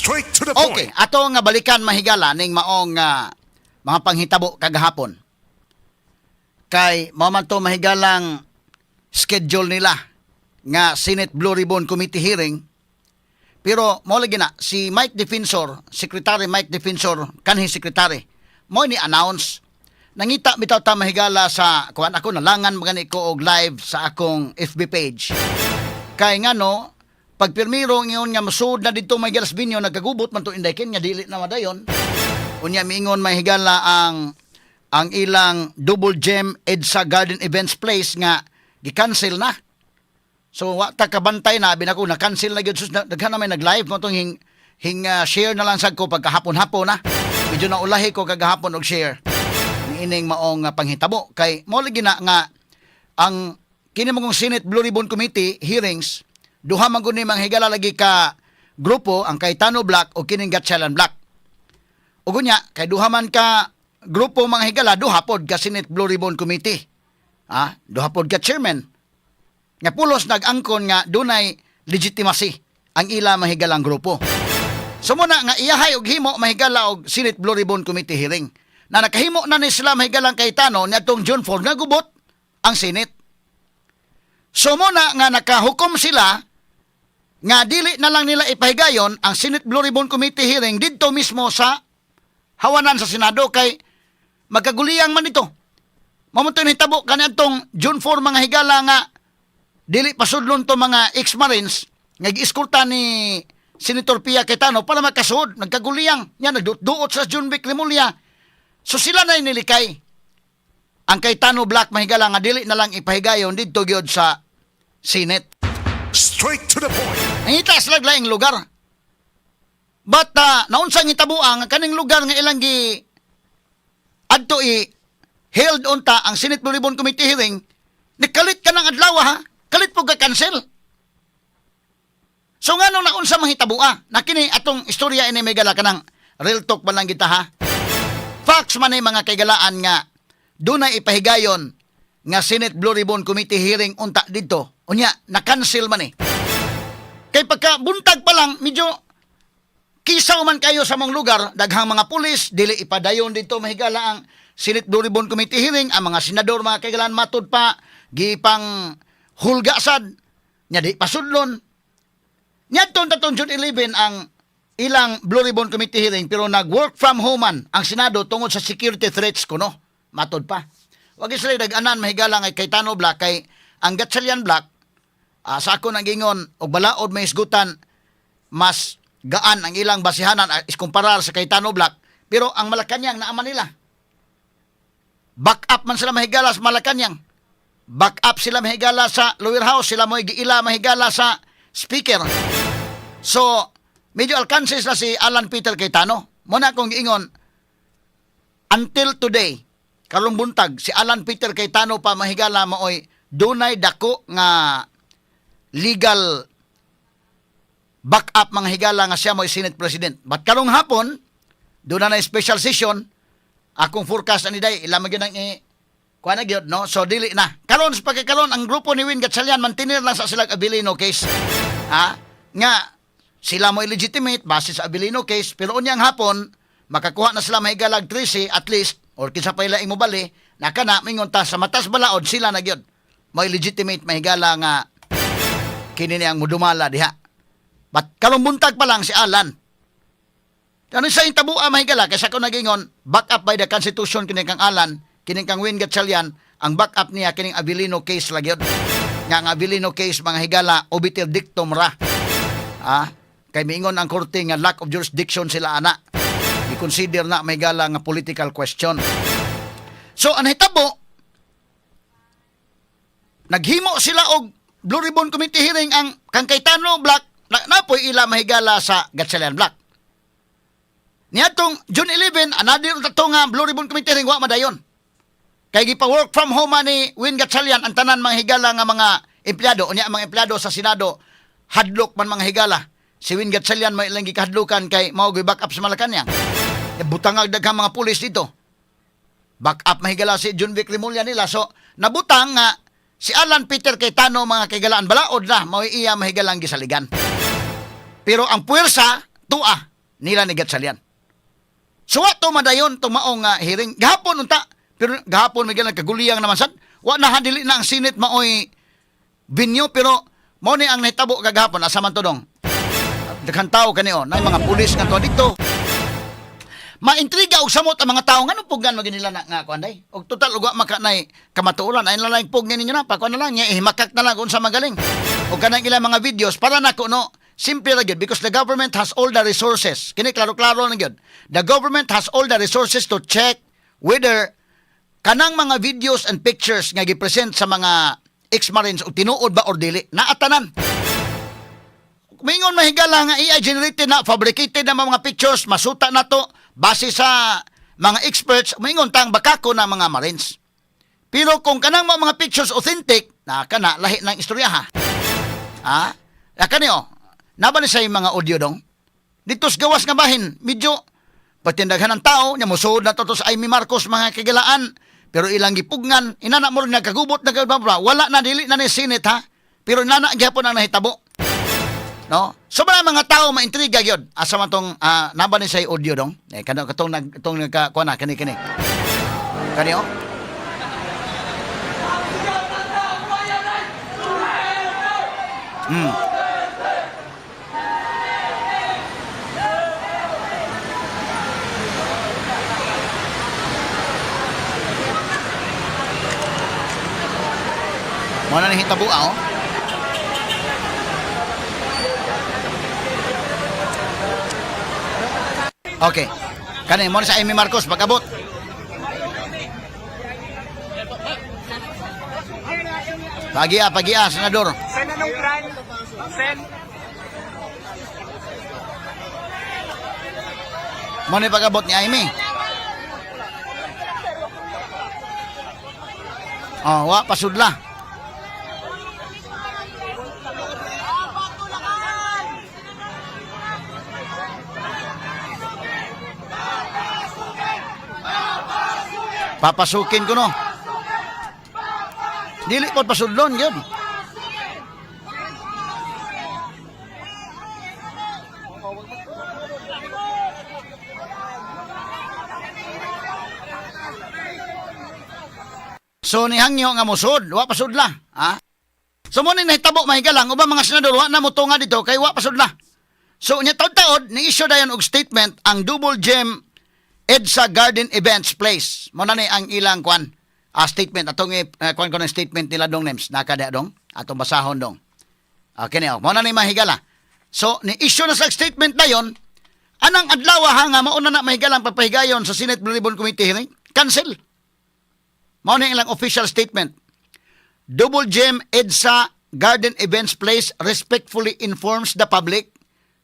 Straight to the point. Okay, ato nga balikan, mahigala, ning maong mga panghitabo kagahapon. Kay mao man to, mahigalang schedule nila nga Senate Blue Ribbon Committee hearing. Pero mo lagi na si Mike Defensor, Secretary Mike Defensor, kanhi secretary, mo ni announce. Nangita bitaw ta, mahigala, sa kuan ako nalangan magani ko og live sa akong FB page. Kay ngano, pag pirmiro ngayon nga masud na dito may galas binyo, nagkagubot man to Inday Ken nga dili na madayon. Unya miingon, mahigala, ang ilang Double Gem EDSA Garden Events Place nga gi-cancel na. So wa ta kabantay na binako na cancel na gyud. Sus, daghan na may nag-live mo tong hing hing share na lang sad ko pagkahapon-hapon na. Medyo na ulahi ko kagahapon og share niining maong panghitabo kay mo lagi na nga ang kini mong Senate Blue Ribbon Committee hearings, duha man gud ni mga higala lagi ka grupo, ang Cayetano Bloc o kining Gatchalian Bloc. Ug unya kay duha man ka grupo, mga higala, duha pod ka Senate Blue Ribbon Committee. Ah, duha pod ka chairman. Nga pulos nag-angkon nga dunay legitimacy ang ila mahigalang grupo. So muna nga iyahay og himo, mahigala, og Senate Blue Ribbon Committee hearing. Na nakahimo na ni sila, mahigalang Cayetano, niadtong June 4 nga gubot ang Senate. So muna nga nakahukom sila nga dili na lang nila ipahigayon ang Senate Blue Ribbon Committee hearing didto mismo sa hawanan sa Senado kay magkaguliyang man ito. Mao to nahitabo kaniadtong June 4, mga higala, nga dili pasudlon to mga ex-marines nga gieskorta ni Senator Pia Cayetano para makasud, nagkaguliyang nya nagduot sa Jonvic Remulla. So sila na nilikay ang Cayetano Bloc, mahigala, nga dili na lang ipahigayon didto gyud sa Senate. Straight to the point. Nangita sila laing lugar. But naunsa ang hitabuang nga kaning lugar nga ilang gi adto i held unta ang Senate Blue Ribbon Committee hearing, nikalit ka ng adlaw ha, kalit po ka cancel. So nganong naunsa mahitaboa? Na kini atong istorya ini may gala kanang real talk man lang kita ha. Facts man ay mga kaigalaan nga dunay ipahigayon nga Senate Blue Ribbon Committee hearing unta didto. Unya, na-cancel man eh. Kay pagka buntag pa lang, medyo kisaw man kayo sa mong lugar, daghang mga pulis, dili ipadayon dito, mahigala, ang Senate Blue Ribbon Committee hearing, ang mga senador, mga kaigalaan, matud pa, gipang hulga sad, nya di pasudlon. Niadtong tatong June 11 ang ilang Blue Ribbon Committee hearing, pero nag-work from home man ang Senado tungod sa security threats kuno. Matod pa. Wag sila nag-anan, mahigala, ngay Cayetano Bloc kay ang Gatchalian Bloc, sa ako nang gingon og balaod may hisgutan mas gaan ang ilang basihanan iskumparar sa Cayetano Bloc, pero ang Malacanang naa man nila. Back up man sila, mahigala, sa Malacanang. Back up sila, mahigala, sa lower house, sila mo giila, mahigala, sa speaker. So medyo alkanses na si Alan Peter Cayetano. Mo na akong giingon, until today, karong buntag, si Alan Peter Cayetano pa, mahigala, maoy dunay dako nga legal back up, mga higala, nga siya mo'y Senate President. But karong hapon, doon na special session, akong forecast ani day, ila man gyud ang i kuha na gyud, no? So dili na. Karon sa pagkakaron ang grupo ni Win Gatchalian mantinir lang sa silang Avelino case. Ha? Nga sila mo illegitimate base sa Avelino case, pero unyang hapon makakuha na sila mahigalag 13 at least or kinsa pa ila imo bali na kana mingon ta sa matas balaod sila na gyud mo legitimate, mahigala, nga kini ni ang mudumala diha. But karong buntag pa lang si Alan. Ano sa intabua, mahigala, kasi ako nagingon, back up by the Constitution kini kang Alan, kini kang Win Gatchalian, ang back up niya kining Avelino case lagi yun. Nga ang Avelino case, mga higala, obiter dictum ra. Ah, kay miingon ang korte nga lack of jurisdiction sila ana. I-consider na, mahigala, nga political question. So ang hitabo, naghimo sila og Blue Ribbon Committee hearing ang kang Cayetano Bloc na, napoy ila, mahigala, sa Gatchalian Bloc. Niadtong June 11, another to nga Blue Ribbon Committee hearing wa madayon. Kay gipa-work from home man ni Win Gatchalian ang tanan mga higala nga mga empleyado. Unya ang mga empleyado sa Senado hadlok man, mga higala. Si Win Gatchalian may ilang gikahadlukan kay mao back up sa Malacanang. E, butangag daghang mga pulis dito. Back up, mahigala, si Jonvic Remulla nila. So nabutang nga si Alan Peter Cayetano, mga kaigalaan, balaod na mao iya mahigalang gisaligan. Pero ang puwersa tuwa Nila ni Gatchalian. So wa to madayon tong maong hearing. Gahapon unta, pero gahapon may nagkaguliyang naman sad. Wa na dili na ang Senate maoy venue, pero mao ni ang nahitabo kagahapon. Asa man to, dong? Daghang tao kani oh, nay mga pulis nga to dito. Maintriga og samot ang mga tao nganong pugnan man nila na nga kuan day. Og total ug wa makanay kamatuoran ay lang pugnan ninyo na pakuan na lang niya ihimakak na lang kung unsa magaling. Og kanang ilang mga videos para nako, no, simple ra gyud, because the government has all the resources. Kini klaro-klaro na gyud. The government has all the resources to check whether kanang mga videos and pictures nga gipresent sa mga ex-Marines og tinuod ba or dili. Naatanan. Mingon mahigala nga AI generated na, fabricated na mga pictures, masuta na to, base sa mga experts, mingon tang bakako na mga Marines. Pero kung kanang mga pictures authentic, na kana lahi ng istorya ha. Ha? Na kani oh. Naba ni sa mga audio, dong? Dito sa gawas nga bahin, medyo patindaghan ng tao, nya musuod na to sa Imee Marcos, mga kagilaan. Pero ilang gipugngan, inana mo rin nagkagubot na bla, wala na, dili na ni Senate ha. Pero inana gyapon ang nahitabo. No? So mga mga tao maintriga gyud. Asa man tong naba ni say audio, dong? Eh kano katong nag itong nagka kuan na kani kini. Kani oh. Mo na ni hitabo oh. Okay. Kani mo na sa Imee Marcos pag-abot. Pagia, pagia, senador. Sen, anong plan? Sen, Mo ni pag-abot ni Imee. Oh, wa pasudla. Papasukin ko, no. Dili po pasudlon yun. So nihangyo nga musod, wa pasudla, ha? So mo ni nahitabo, mahigalang ubang mga senador wa na motunga dito kay wa pasudla. So nya taud-taod ni issue dayon og statement ang Double Gem EDSA Garden Events Place. Mo na ni ang ilang kwan statement atong kwan ko ng statement nila, dong names naka dong atong basahon, dong. Okay ni oh. Mo na ni, mahigala. So ni issue na sa statement dayon anang adlaw ha nga mauna na, mahigalang, pagpahigayon sa Senate Blue Ribbon Committee hearing cancel. Mao na ilang official statement. Double Gem EDSA Garden Events Place respectfully informs the public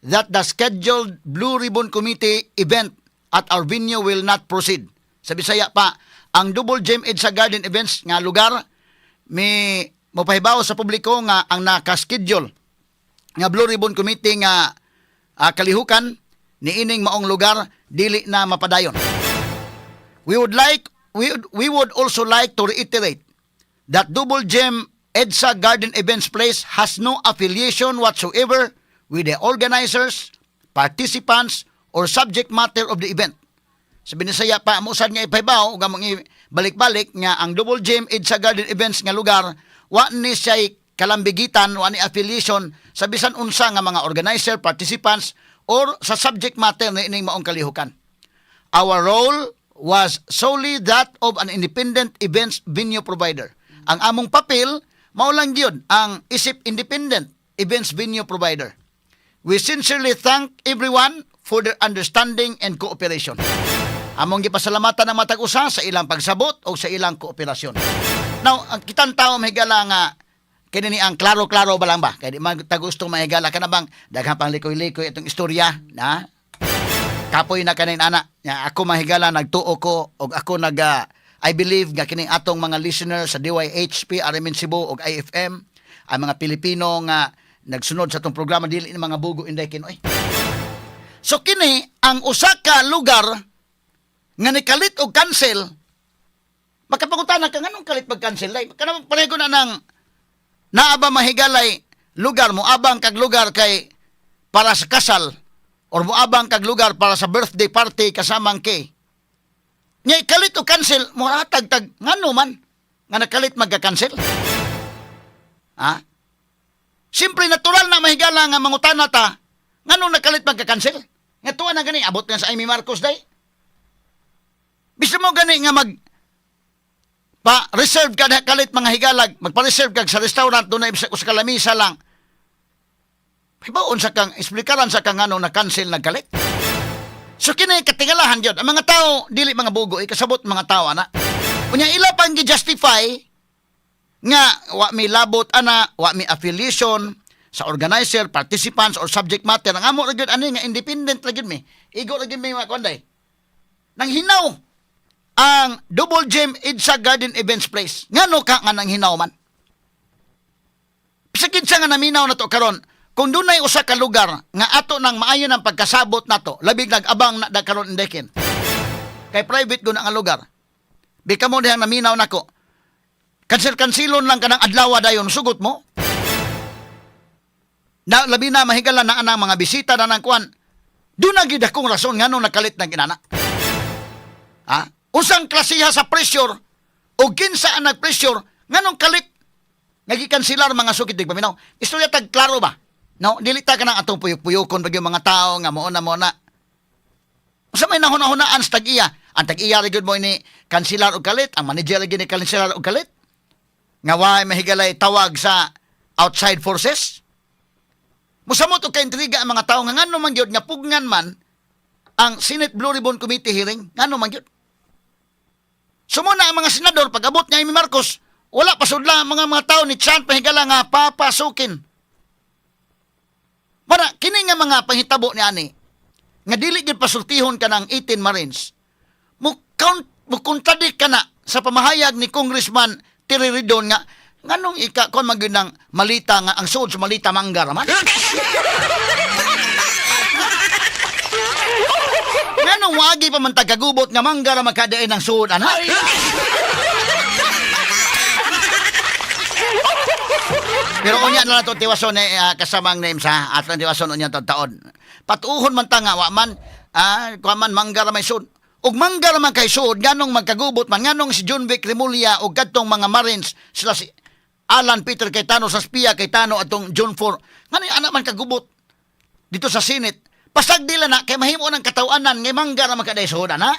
that the scheduled Blue Ribbon Committee event at our venue will not proceed. Sa Bisaya pa, ang Double Gem EDSA Garden Events nga lugar may mopahibaw sa publiko nga ang nakaschedule nga Blue Ribbon Committee nga kalihukan niining maong lugar dili na mapadayon. We would also like to reiterate that Double Gem EDSA Garden Events Place has no affiliation whatsoever with the organizers, participants, or subject matter of the event. Sa Binisaya pa, mo sad nga ipahibaw ug among balik-balik nga ang Double Gem EDSA Garden Events nga lugar wa ni siya'y kalambigitan, wa ni affiliation sa bisan unsa nga mga organizer, participants, or sa subject matter ni ining maong kalihukan. Our role was solely that of an independent events venue provider. Ang among papel, mao lang gyud ang isip independent events venue provider. We sincerely thank everyone for their understanding and cooperation. Among gipasalamatan ang matag usa sa ilang pagsabot o sa ilang kooperasyon. Now, ang kitang tao, mahigala, nga kini ni ang klaro-klaro ba lang ba? Kaya di man ta gusto, mahigala, ka na bang daghan pang likoy-likoy itong istorya na kapoy na kanin ana. Nya ako, mahigala, nagtuo ko og ako naga I believe nga kining atong mga listeners sa DYHP, RMN Cebu ug IFM, ang mga Pilipino nga nagsunod sa atong programa, dili ni mga bugo inday kinoy. So kini ang usa ka lugar nga nikalit og cancel. Makapangutana ka nganong kalit pag-cancel day? Kanang pareho na nang naa ba, mahigalay, lugar mo abang kag lugar kay para sa kasal. Or moabang kag lugar para sa birthday party kasamang kay. Nya kalit o cancel, mohatag tag ngano man nga nakalit magka-cancel? Ha? Siyempre natural na mahigala nga mangutana ta nganong nakalit magka-cancel? Nga tuwa na gani abot nga sa Amy Marcos day. Bisan mo gani nga mag pa reserve ka na kalit mga higalag, magpa-reserve kag sa restaurant doon na usa ka lamisa lang. Hibaon sa kang esplikaran sa kang ano na cancel nagkalit. So kini katingalahan gyud ang mga tao dili mga bugo eh, kasabot mga tao ana. Unya ila pang gi-justify nga wa mi labot ana, wa mi affiliation sa organizer, participants or subject matter. Ang amo ra gyud ani nga independent ra gyud mi. Igo ra gyud mi mga kuan day. Nang hinaw ang Double Gym EDSA Garden Events Place. Ngano ka nga nang hinaw man? Bisag sa nga naminaw na to karon, kung dunay usa ka lugar nga ato nang maayo ng pagkasabot nato, labig nag-abang na da karon indekin. Kay private gud ang lugar. Bika mo dihang naminaw nako. Kansil-kansilon lang kanang adlaw dayon sugot mo. Na labi na mahigala na anang mga bisita na nang kuan. Doon na gid akong rason nganong nakalit ng inana. Ha? Usang klasiha sa pressure o kinsa ang nag-pressure nganong kalit nga gikansilar mga sukit dig paminaw. Istorya tag klaro ba? No, dili ta kanang atong puyok-puyokon pag yung mga tao nga mao na mao na. Unsa may nahuna-hunaan sa tag-iya? Ang tag-iya ra gyud mo ini kansilar og kalit, ang manager ra gyud ni kansilar og kalit. Nga way mahigalay tawag sa outside forces. Musamot og kaintriga ang mga tao nga ngano man gyud nga pugnan man ang Senate Blue Ribbon Committee hearing, ngano man gyud. Sumuna ang mga senador pag abot ni Amy Marcos, wala pa sudla ang mga tao ni Chan pahigala nga papasukin. Para kini nga mga panghitabo ni ani nga dili gyud pasultihon ka ng 18 Marines. Mo count mo contradict ka na sa pamahayag ni Congressman Terry Ridon nga nganong ika kon man gyud ng malita nga ang suod sa malita mangga raman. Nganong wagi pa man tagagubot nga mangga ra makadain ang suod ana? Pero unya na lang to tiwason eh, kasamang names ha. Atong tiwason unya to taon. Patuhon man ta nga wa man kuha man mangga ra may suod. Ug mangga ra man kay suod nganong magkagubot man nganong si John Vic Remulla ug kadtong mga Marines sila si Alan Peter Cayetano sa Spia Cayetano atong John 4. Ngano anak man kagubot dito sa Senate. Pasag dila na kay mahimo ng katawanan ngay mangga ra man kaday suod ana.